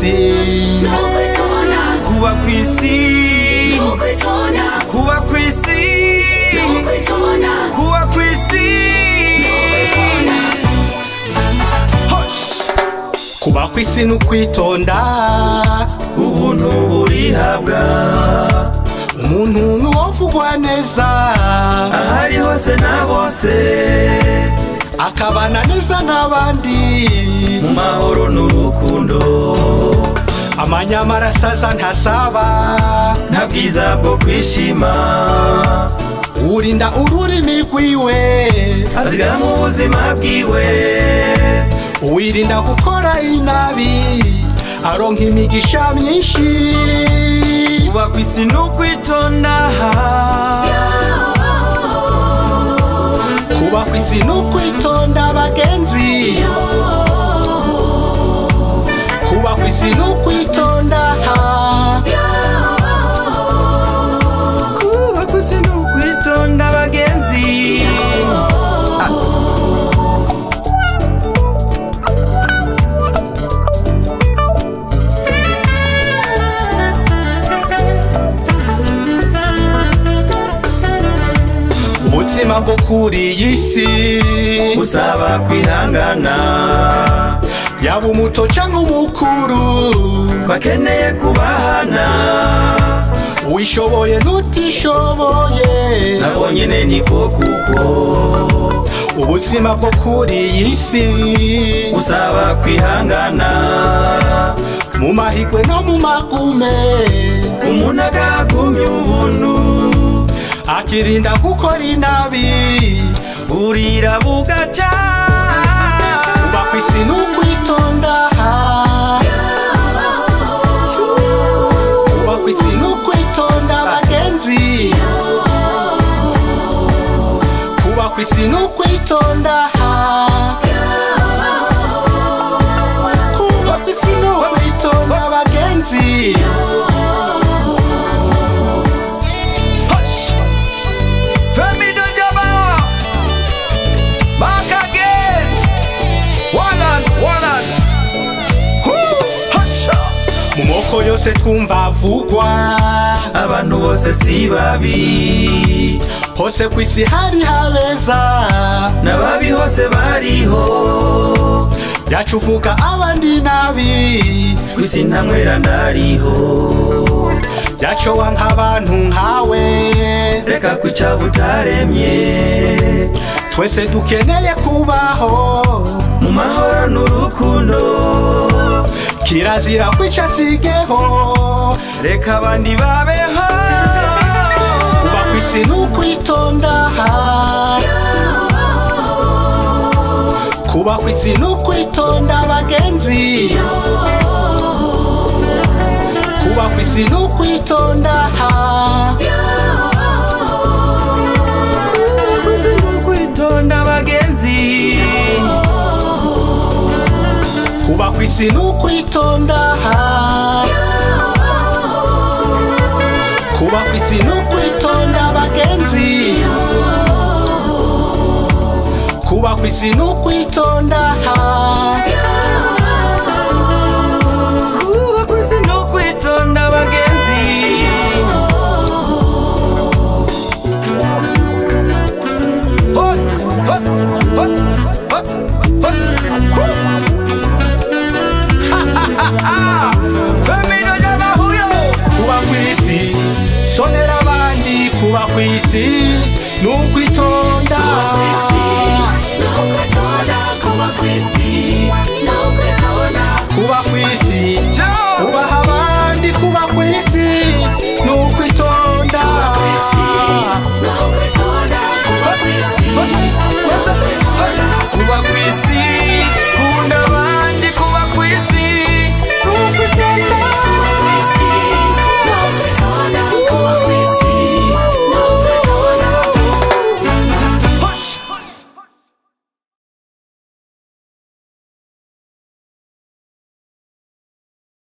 kw'isi, kuba kw'isi, kuba kw'isi, kuba kw'isi. Kuba kw'isi n'ukwitonda, ubuntu burihabwa. Umuntu nuwovugwa neza ahari hose na bose, akabana neza n'abandi mu mahoro n'urukundo. Amanyamara asaza ntasaba, nta bwiza bwo kwishima. Urinda ururimi rwiwe azigama mu buzima bwiwe. Uwirinda gukora inabi aronka imigisha myinshi. Kuba kw'isi n'ukwitonda, kuba kw'isi n'ukwitonda bagenzi, kuba kw'isi n'ukwitonda, kuba kw'isi n'ukwitonda bagenzi. Ubuzima bwo kuri iyi si busaba kwihangana, yaba umuto canke umukuru bakeneye kubahana. Uwishoboye n'utishoboye nabo nyene niko kuko. Ubuzima bwo kuri iyi si busaba kwihangana, mu mahigwe no mu magume. Umuntu agagumya ubuntu akirinda gukora inabi, burira bugaca. Kuba kw'isi n'ukwitonda, kuba kw'isi n'ukwitonda bagenzi, kuba kw'isi n'ukwitonda, kuba kw'isi n'ukwitonda bagenzi. Mumoko yose twumva avugwa, abantu bose si babi. Hose kw'isi hari habeza n'ababi hose bariho. Yacuvuga abandi nabi, kw'isi nta mwera ndariho. Yacowa nk'abantu nkawe, reka kwica butaremye. Twese dukeneye kubaho mu mahoro n'urukundo. Kirazira kwica sigeho, reka abandi babeho. Kuba kw'isi n'ukwitonda, kuba kw'isi n'ukwitonda bagenzi, kuba kw'isi n'ukwitonda, kuba kw'isi n'ukwitonda bagenzi, kuba kw'isi n'ukwitonda, kuba kw'isi n'ukwitonda bagenzi, kuba kw'isi n'ukwitonda, kuba kw'isi n'ukwitonda bagenzi. Hot, hot, hot, hot, hot. Kuba kw'isi sonera abandi, kuba kw'isi n'ukwitonda.